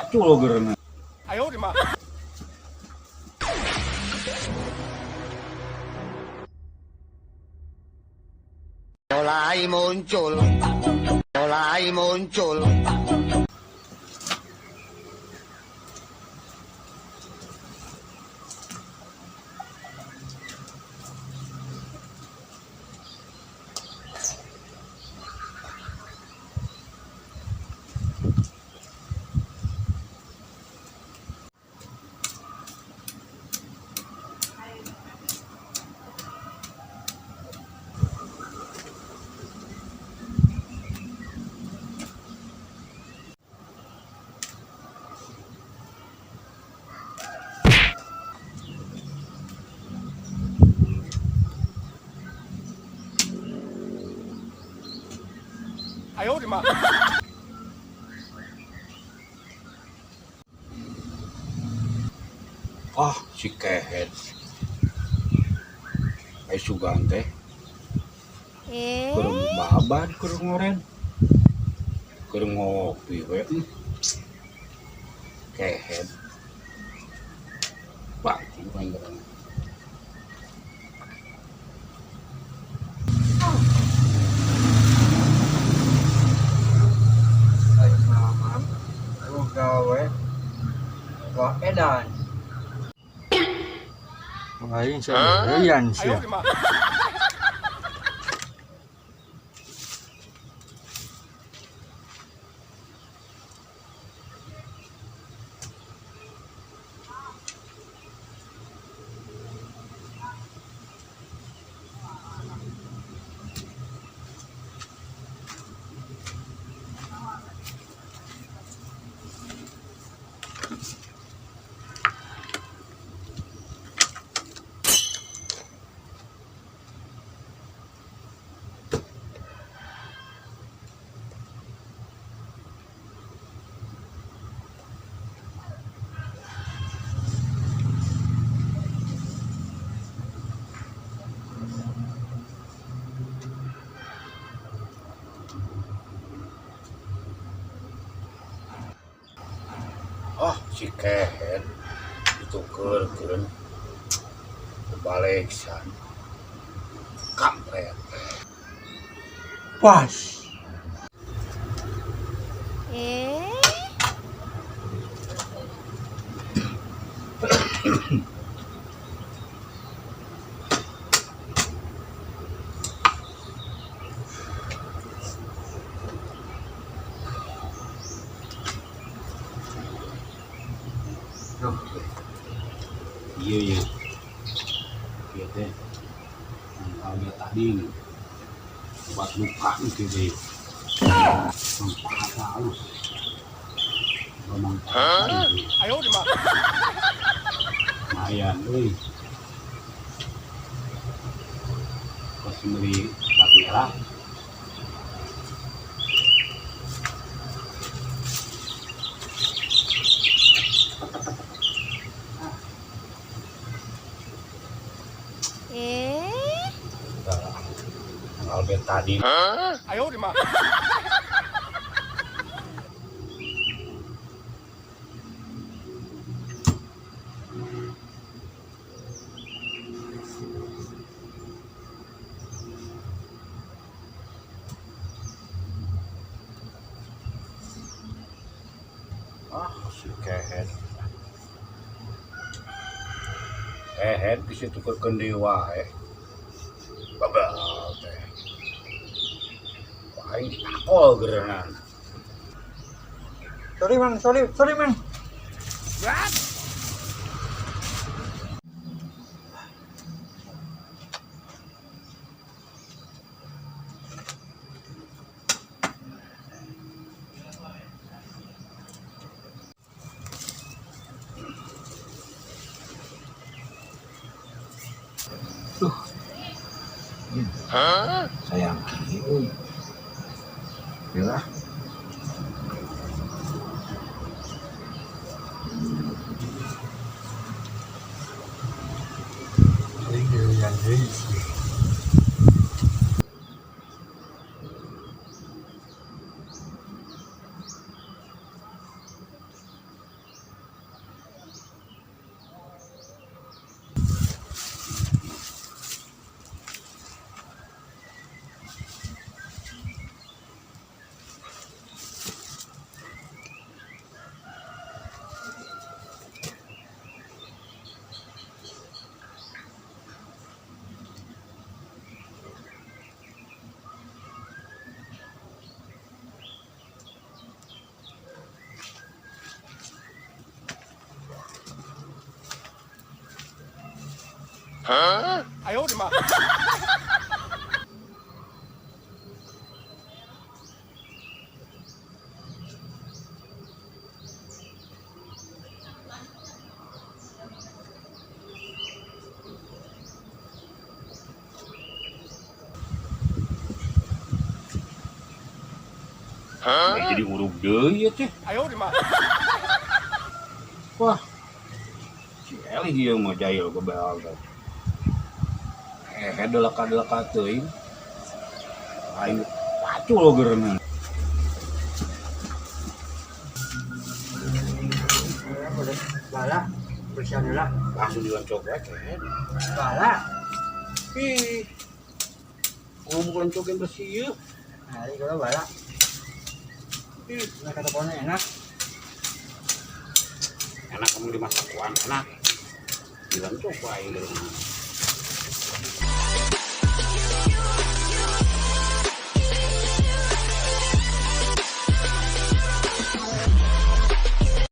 Pacul geurna. Mulai muncul, mulai muncul. Ah, si kehed. Ay sugan teh. Keur babad keur ngoren. Keur ngopi we. Kehed. Bangking paling geurna. Ay mamam, aku gawe wah edan. Aing sendirian sih. Ah, si kehed. Ditukeurkeun. Baleksan. Kampret. Pas. Duh, Iya iya. Iya teh. Kalau tadi obat luka gitu deh. Manfaat halus. Manfaat. Lumayan, euy. Pas beli obat merah. Udah lah. Tanggal betadine. Ah, si kehed. Kehed bisa tukerkeun deui wae. Babal teh. Wah, aing ditakol geureunan. Sorry man, sorry, sorry man. Duh. Sayang kieu euy. Yalah. Aing dirian deui sih. Jadi urug deui ieu teh. Wah. Si Eli ieu mah jahil gebel teh. Eh, delaka-delaka teuing. Aing pacul geurna. Bala, bersihan heula. Langsung dilencok we kehed. Bala. Ih. Ngomong lencokin bersih ieu. Nah, ini kalau bala. Ih, Nah, kata pokoknya enak. Enak kamu dimasak kuan enak. Dilencok ku aing geurna.